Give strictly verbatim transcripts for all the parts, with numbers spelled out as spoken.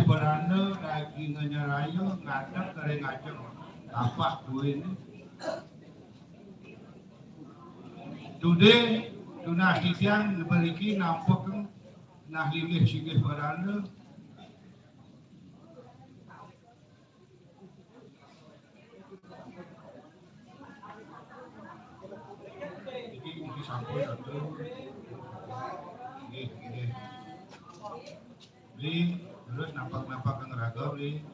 Belanda daging nyeraya ngadeg ring ajeng tapak duéné. Tudé tunas titiang mriki nampek nah linggih singgih Belanda. Niki, niki sampun, atur. Nggih, nggih. Beli, terus napak-napak kang raga, beli.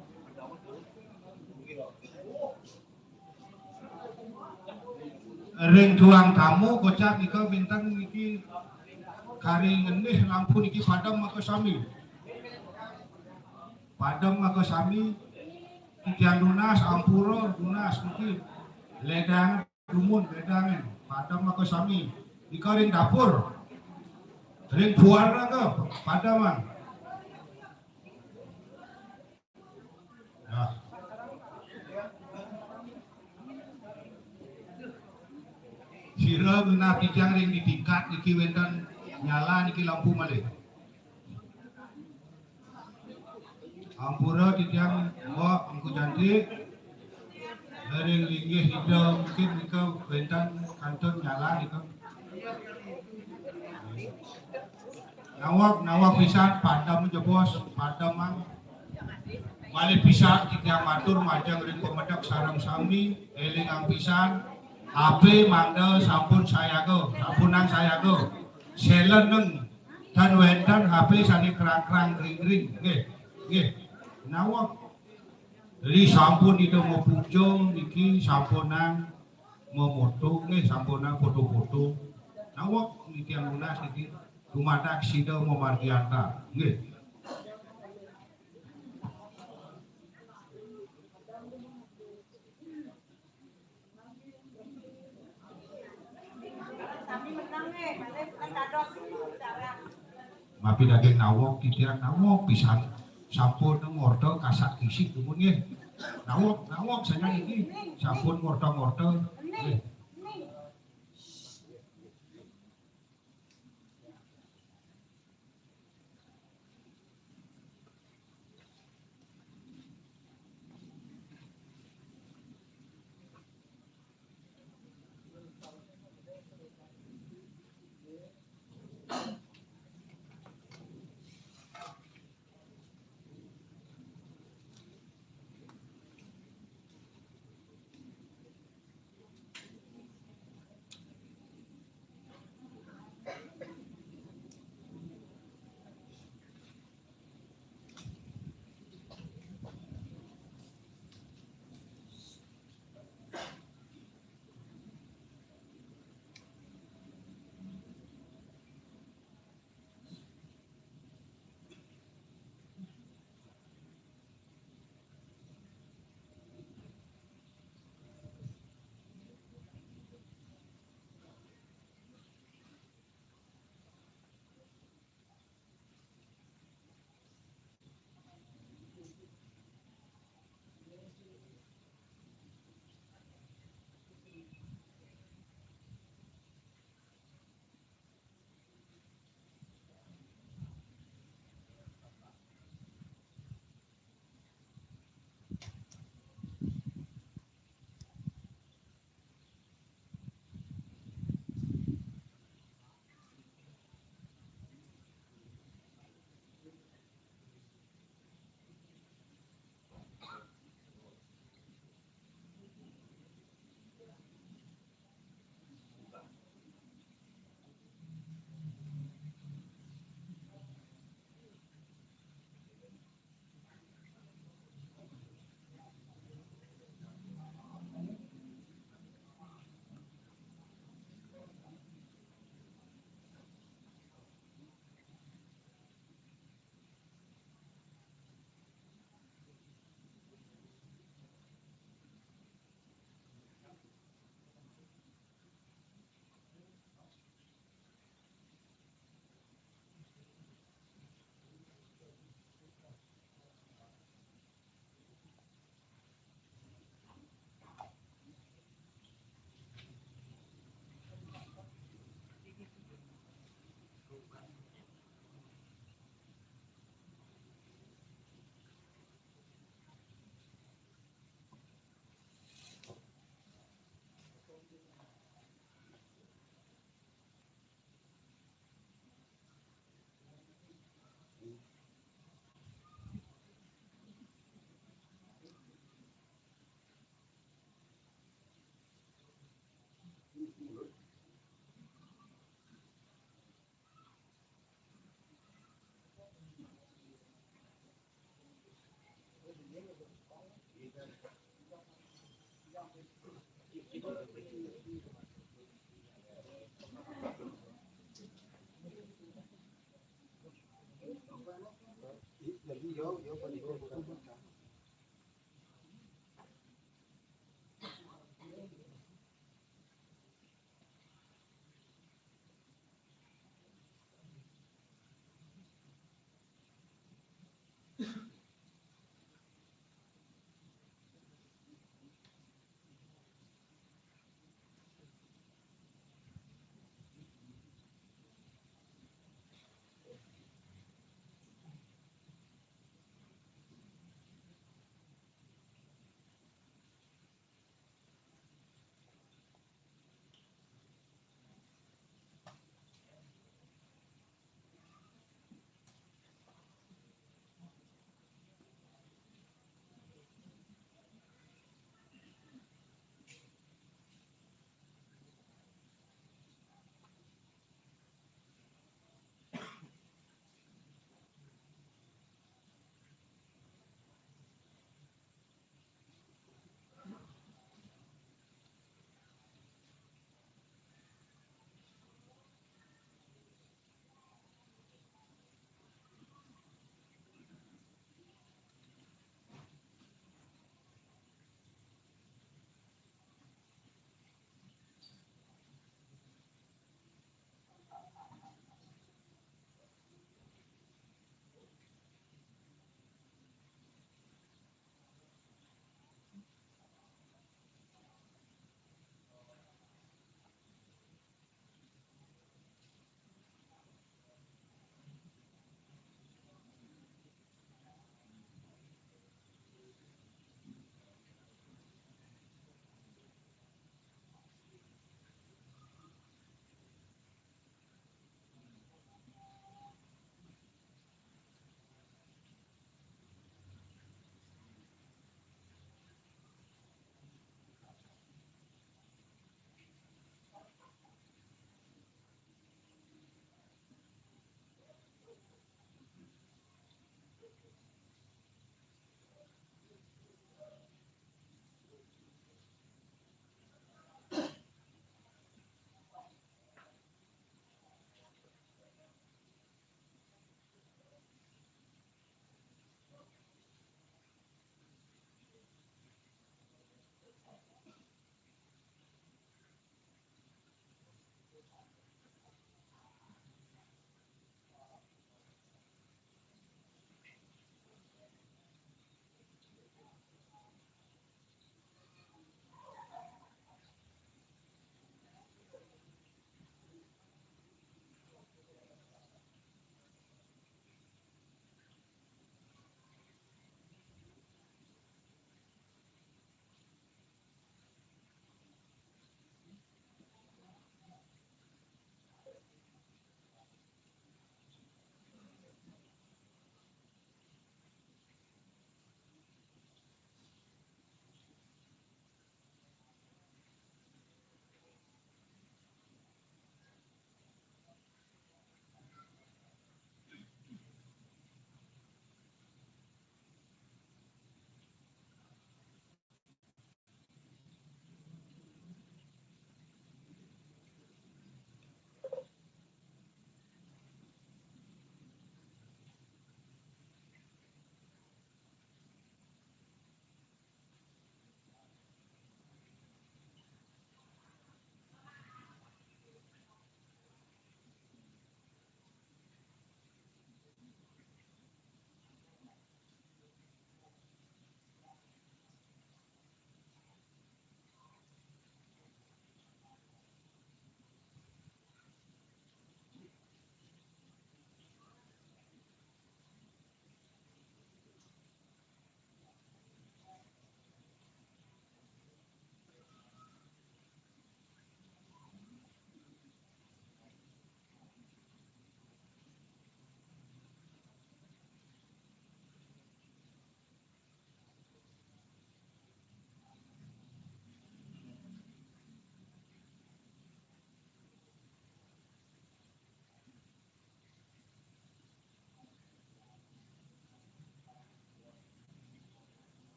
Ring ruang tamu kocap nika wénten niki kari ngenih lampu niki padem maka sami. Padem maka sami. Titiang nunas, ampura, nunas niki. Ledang dumun, ledangan. Padem maka sami. Nika ring dapur. Ring buara ke, pademan. Nah. Sira nunas titiang ring di tingkat niki wénten nyala niki lampu malih. Ampura titiang Mbok Mangku Cantik. Ring linggih Ida mungkin nika wénten kantun nyala nika. Nawak, nawak pisan, padem jebos, padem mang. Malih pisan titiang matur majeng ring pamedek sareng sami, élingang pisan, H P mangda sampun sayaga, sampunang sayaga. Séleneng tan wénten H P sané krang-krang ring-ring. Nggih, nggih. Nawak. Ri sampun Ida mapuja niki sampunang mamoto, nggih, sampunang foto-foto. Nawak niki nunas niki dumadak sida mamargiantar. Nggih. Mapi daging nawak titiang nawak pisan. Sampun ngorta kasak kisik dumun nggih. Nawak, nawak saja niki. Sampun ngorta-ngorta. Nggih.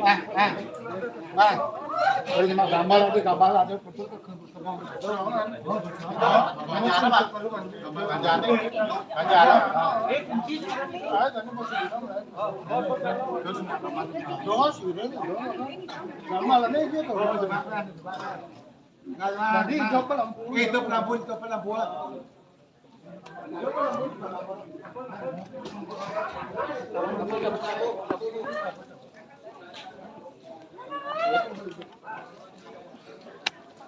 Ah, ah. Ah. Ini mah gambar, itu gambar ada. Gambar ini gitu. Jadi, coba lah. Itu pelabuhan, itu pelabuhan.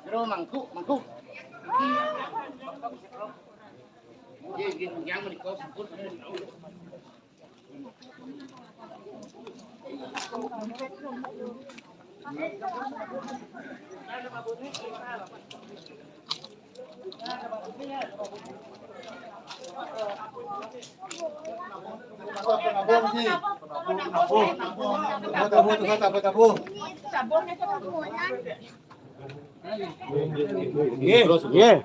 Pero mangkuk, mangkuk. Iya, iya, yang menikah. Nggih, nggih.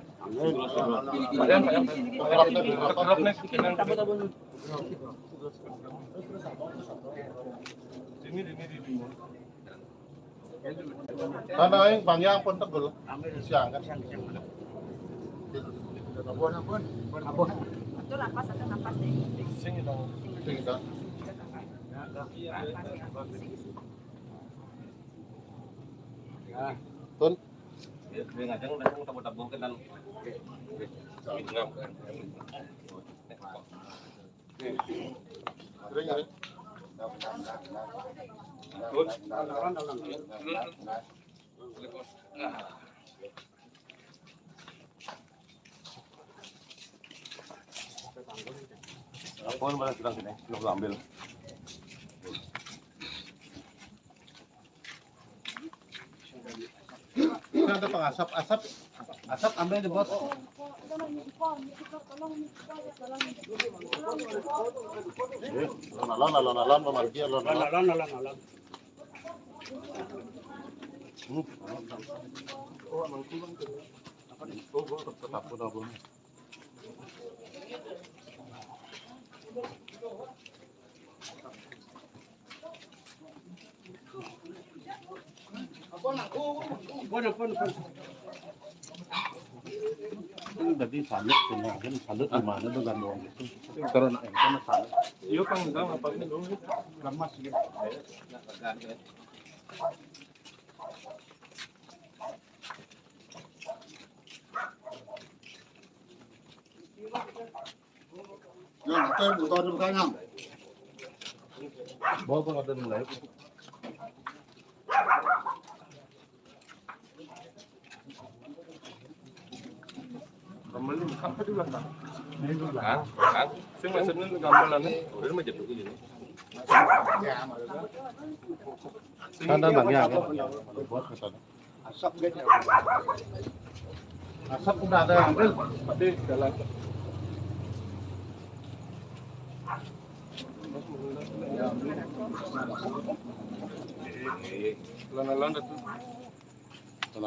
Tanah yang banyak pun tegul. Siang kan. Ampun, ampun. Ampun. Itu lapas atau napas deh? Sing itu. Sing itu. Lapas ya. Tun. Dia ngajang langsung tabuh-tabuh ke dalam. Tun. Apa yang mana sedang sini? Lu ambil. Ini ada pengasap, asap, asap ambil di bos. Alon-alon, alon-alon, memargi alon-alon. Alon-alon, alon-alon. Hmm. Apa, apa? Ini tadi salut, cuma kan salut di mana tuh, gandoang itu. Karena itu salut. Iya, panggang apa sih, dong? Lemas gitu. Nah, itu yang motor di belakang. Bawa pun ada mulai. Gambar ini apa di belakang? Ini di belakang. Kan? Kan? Sing maksudnya gambar ini. Udah mah jatuh gini. Kan ada bang ya. Buat ke sana. Asap gitu. Asap udah ada, ambil. Tapi jalan.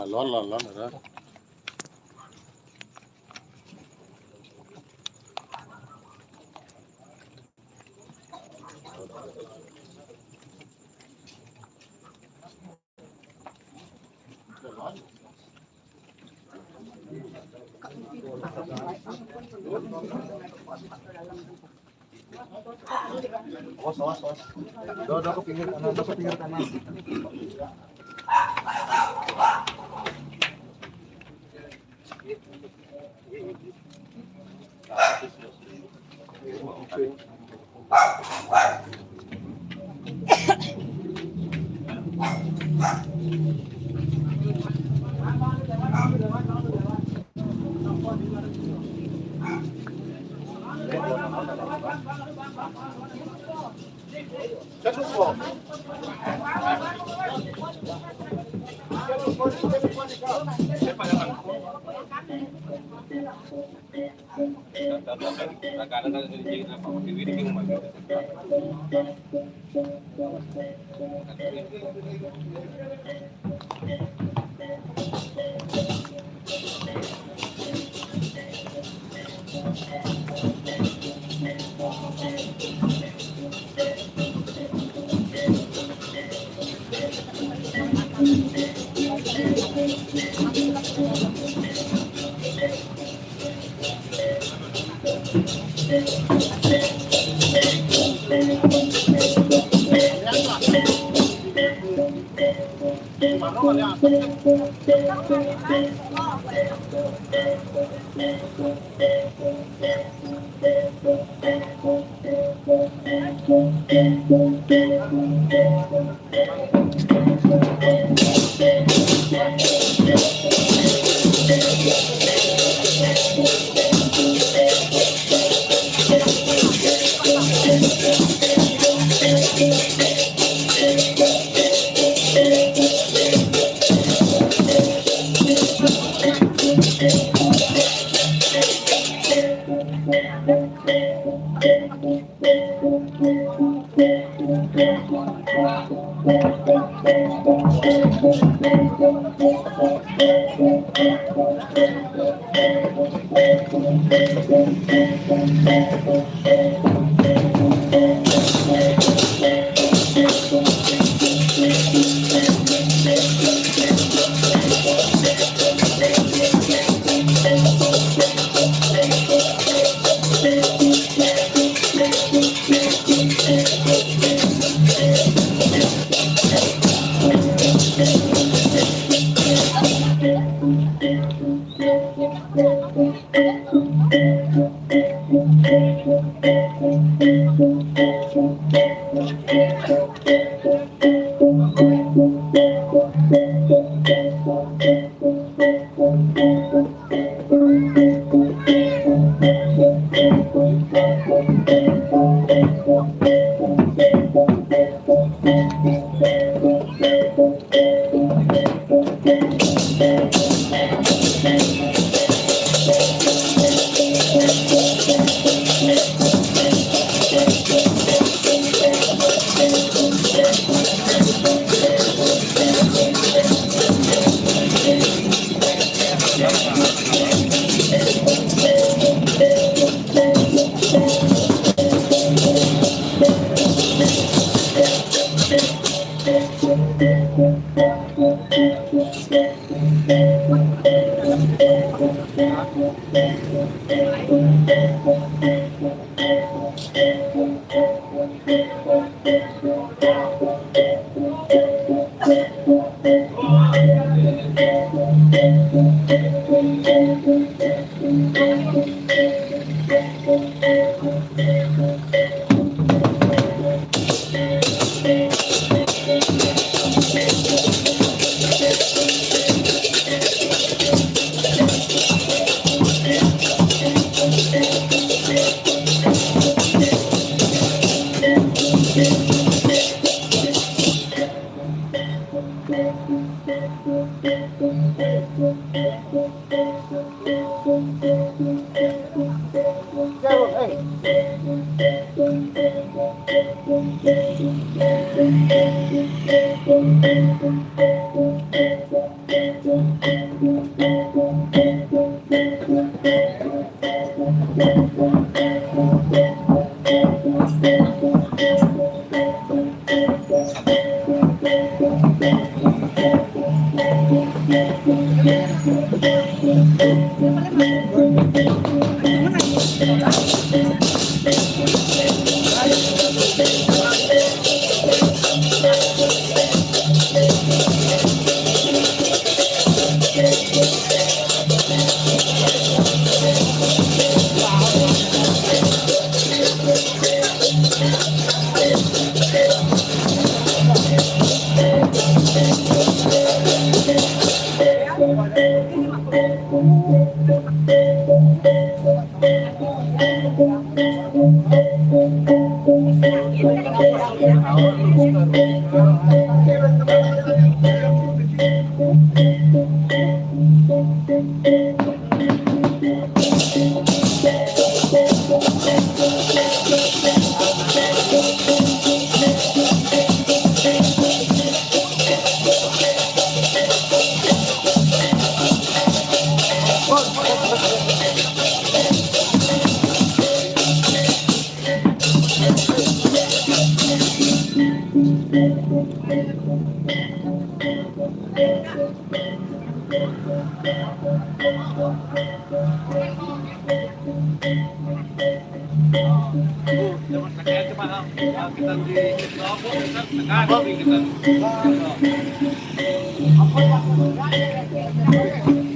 Lon, lon, lon, lon. Awas, awas, awas. Udah, udah ke pinggir kanan, udah ke pinggir kanan.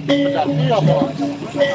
Berarti apa?